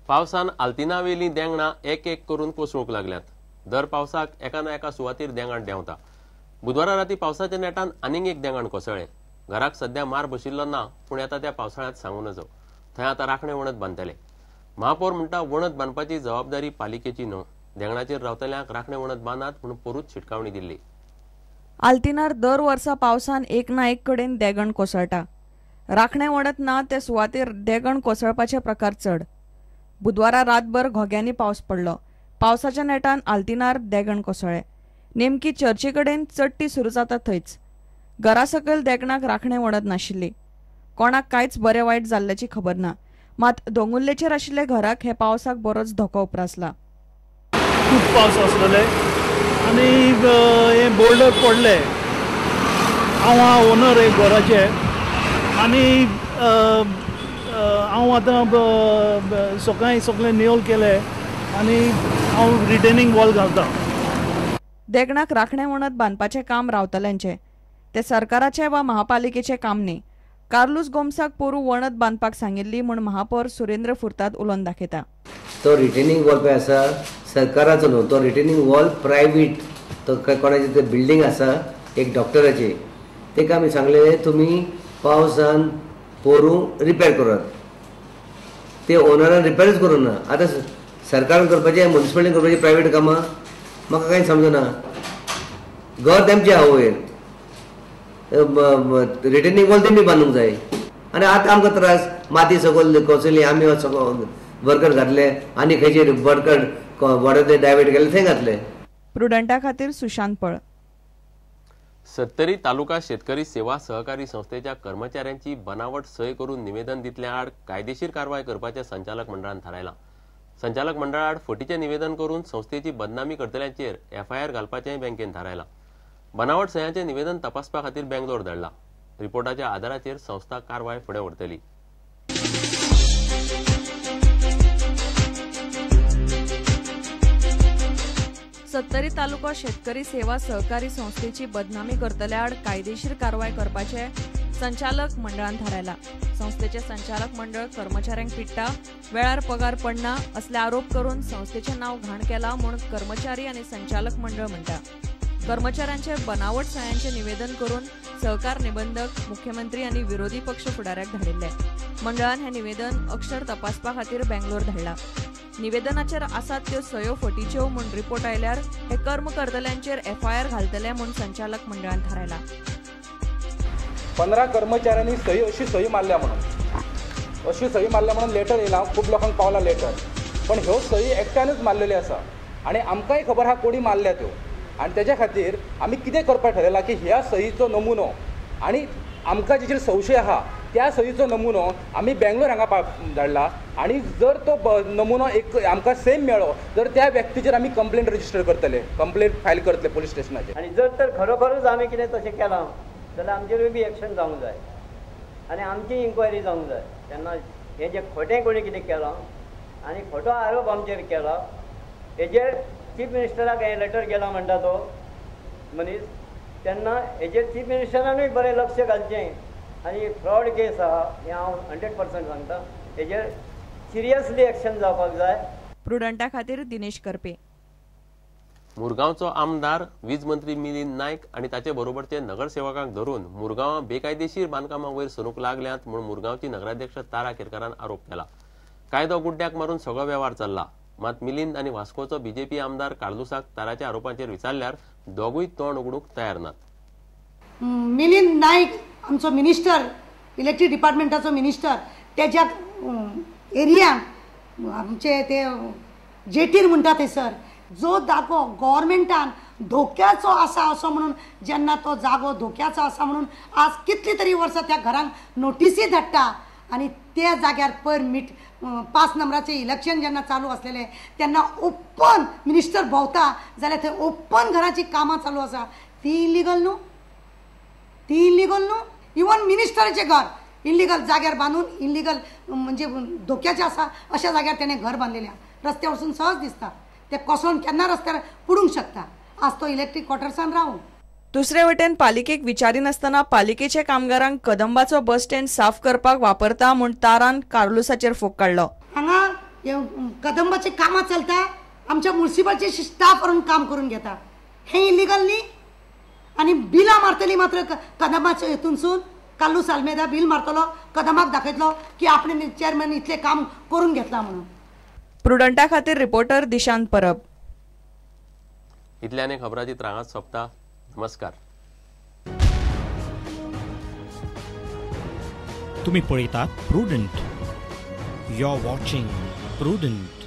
पावसान आल्तिनावेली देंगणां एक एक करून कोसळूंक लागल्यात. दर पावसाक एका ना एका सुवातीर देंगण देंवता. बुधवारा राती पावसाच्या नेटान आनीक एक देंगण कोसळ्ळें. घराक सध्या मार बशिल्लो ना, पूण येता त्या पावसाळ्यांत सांगू नजो. थंय आतां राखणे वणत बांदतले. महापौर म्हणटा वणत बांदपाची जबाबदारी पालिकेची न्हय. देंगणाचेर रावतल्यांक राखणे वणत बांदात म्हणून पोरूच शिटकावणी दिल्ली. आल्तिनार दर वर्सा पावसान एक ना एक कडेन देगण कोसळटा. राखणे वणत ना ते सुवातेर देगण कोसळपाचे प्रकार चड. बुधवारा रातभर घोग्यांनी पावस पडलो. पावसाच्या नेटान आल्तिनार देगण कोसळ्ळें. नेमकी चर्चे कडेन चडटी सुरू जाता थंयच घरा सकयल देगणाक राखणे वणत नाशिल्ली. कोणाक कांयच बरें वायट जाल्ल्याची खबर ना. मात दोंगुल्लेचेर आशिल्ल्या घराक हे पावसाक बरोच धोको उप्रासला. खूब पावस आसलेले आनी हे बोल्डर पडले. हांव हा ओनर एक घराचे आनी हांव आतां सकाळीं सगळें निवळ केलें आनी हांव रिटेनिंग वॉल घालता. देगणाक राखणे वणत बांदपाचें काम रावतल्यांचें, तें सरकाराचें वा महापालिकेचें काम न्ही. कार्लूस गोम्साक पोरूं वणत बांदपाक सांगिल्ली म्हूण महापौर सुरेंद्र फुर्ताद उलोवन दाखयता. तो रिटेनिंग वॉल पळय आसा सरकाराचो न्हू, तो रिटेनिंग वॉल प्रायवेट, तो कोणाची ते बिल्डींग आसा एक डॉक्टराची, ताका आमी सांगलें तुमी पावसान पोरूं रिपेर करात. ते ओनरान रिपेरूच करूंक ना. आतां सरकारान करपाचें, म्युनिसिपालिटीन करपाचें प्रायवेट कामां म्हाका कांय समजना. घर तेमचें आहा वयर, रिटेनिंग वॉल तेमी बांदूंक जाय. आनी आतां आमकां त्रास, माती सगळी कोसळ्ळी, आमी सगळो वर्कर घातले आनी खंयचे वर्कर वॉर्डांतले डायवर्ट केले थंय घातले. प्रुडंटा खातीर सुशांत पळ. सत्तरी तालुका शेतकरी सेवा सहकारी संस्थेच्या कर्मचाऱ्यांची बनावट सय करून निवेदन दितल्या आड कायदेशीर कारवाय करपाचें संचालक मंडळान थारायलां. संचालक मंडळाआड फटीचें निवेदन करून संस्थेची बदनामी करतल्यांचेर एफआयआर घालपाचेंय बँकेन थारायलां. बनावट सयांचें निवेदन तपासपा खातीर बेंगलोर धाडलां. रिपोर्टाच्या आदाराचेर संस्था कारवाय फुडें व्हरतली. सत्तरी तालुका शेतकरी सेवा सहकारी संस्थेची बदनामी करतल्या आड कायदेशीर कारवाय करपाचे संचालक मंडळान थारायला. संस्थेचे संचालक मंडळ कर्मचाऱ्यांक पिडटा, वेळार पगार पडना असले आरोप करून संस्थेचें नांव घाण केलां म्हूण कर्मचारी आनी संचालक मंडळ म्हणटा. कर्मचाऱ्यांचे बनावट सयांचें निवेदन करून सहकार निबंधक, मुख्यमंत्री आनी विरोधी पक्ष फुडाऱ्याक धाडिल्लें. मंडळान हें निवेदन अक्षर तपासपा खातीर बेंगलोर धाडलां. निवेदनाचेर आसात त्यो सयो फटीच्यो म्हूण रिपोर्ट आयल्यार हे कर्म करतल्यांचेर एफआयआर घालतले म्हूण संचालक मंडळान थारायलां. 15 कर्मचाऱ्यांनी सही अशी सही मारल्या म्हणून, अशी सही मारल्या म्हणून लेटर येयला, खूब लोकांक पावला लेटर, पण ह्यो सही एकट्यानूच मारलेल्यो आसा आनी आमकांय खबर आहा कोणी मारल्या त्यो. आनी तेज्या खातीर आमी कितें करपाक ठरयलां की ह्या सहीचो नमुनो आनी आमकां जेचेर संशय आहा त्या सहीचो नमुनो आमी बेंगलोर हांगा धाडला आनी जर तो नमुनो एक आमकां सेम मेळ्ळो तर त्या व्यक्तीचेर आमी कंप्लेंट रजिस्टर करतले, कंप्लेंट फायल करतले पोलीस स्टेशनाचेर. आनी जर तर खरोखरूच आमी कितें तशें केलां जाल्यार आमचेरूय बी एक्शन जावंक जाय आनी आमची इन्क्वायरी जावंक जाय. तेन्ना हें जें खोटें कोणी कितें केलां आनी खोटो आरोप आमचेर केला हेजेर चीफ मिनिस्टराक हें लेटर गेला म्हणटा तो मनीस, तेन्ना हेजेर चीफ मिनिस्टरानूय बरें लक्ष घालचें. आनी फ्रॉड केस आहा हें हांव 100% सांगता, हेजेर सिरियसली एक्शन जावपाक जाय. प्रुडंटा खातीर दिनेश करपे. मुरगांवचो आमदार वीज मंत्री मिलिंद नायक आनी ताचे बरोबरचे नगरसेवकांक धरून मुरगांवां बेकायदेशीर बांदकामां वयर सरूंक लागल्यांत म्हूण मुरगांवची नगराध्यक्ष तारा केरकारान आरोप केला. कायदो गुड्ड्याक मारून सगळो वेव्हार चल्ला. मात मिलिंद आनी वास्कोचो बीजेपी आमदार कार्लुसाक ताराच्या आरोपांचेर विचारल्यार दोगूय तोंड उगडूंक तयार नात. मिलिंद नायक आमचो मिनिस्टर, इलेक्ट्रीक डिपार्टमेंटाचो मिनिस्टर, तेज्या एरियान आमचे ते जेटीर म्हणटा थंयसर जो जागो गव्हर्मेंटान धोक्याचो आसा असो म्हणून, जेन्ना तो जागो धोक्याचो आसा म्हणून आज कितली तरी वर्सां त्या घरांक नोटिसी धाडटा आनी त्या जाग्यार पयर मीट 5 नंबराचें इलेक्शन जेन्ना चालू आसलेलें तेन्ना ओपन मिनिस्टर भोंवता जाल्यार थंय ओपन घराचीं कामां चालू आसा, ती इलिगल न्हू, ती इलिगल न्हू. इवन मिनिस्टराचें घर इलिगल जाग्यार बांदून, इलिगल म्हणजे धोक्याचें आसा अशा जाग्यार तेणें घर बांदलेलें आसा. रस्त्या वचून सहज दिसता, ते कोसळून केन्ना रस्त्यार पडूंक शकता. आज तो इलेक्ट्रीक क्वॉर्टर्सान रावूं. दुसरे वटेन पालिकेक विचारिनासतना पालिकेच्या कामगारांक कदंबाचो बस स्टँड साफ करपाक वापरता म्हूण तारान कार्लुसाचेर फोग काडलो. हांगा कदंबाचें कामां चलता, आमच्या मुन्सिपालचे स्टाफ व्हरून काम करून घेता, हें इलिगल न्ही. आनी बिलां मारतली मात्र कदंबाच्या हितूनसून कार्लूस आल्मेदा बील मारतलो, कदंबाक दाखयतलो की आपणे चेअरमॅन इतलें काम करून घेतलां म्हणून. प्रुडंटा खातीर रिपोर्टर दिशांत परब. इतल्याने खबराची रांगात सोंपता. नमस्कार. तुम्ही पळयतात Prudent. You are watching Prudent.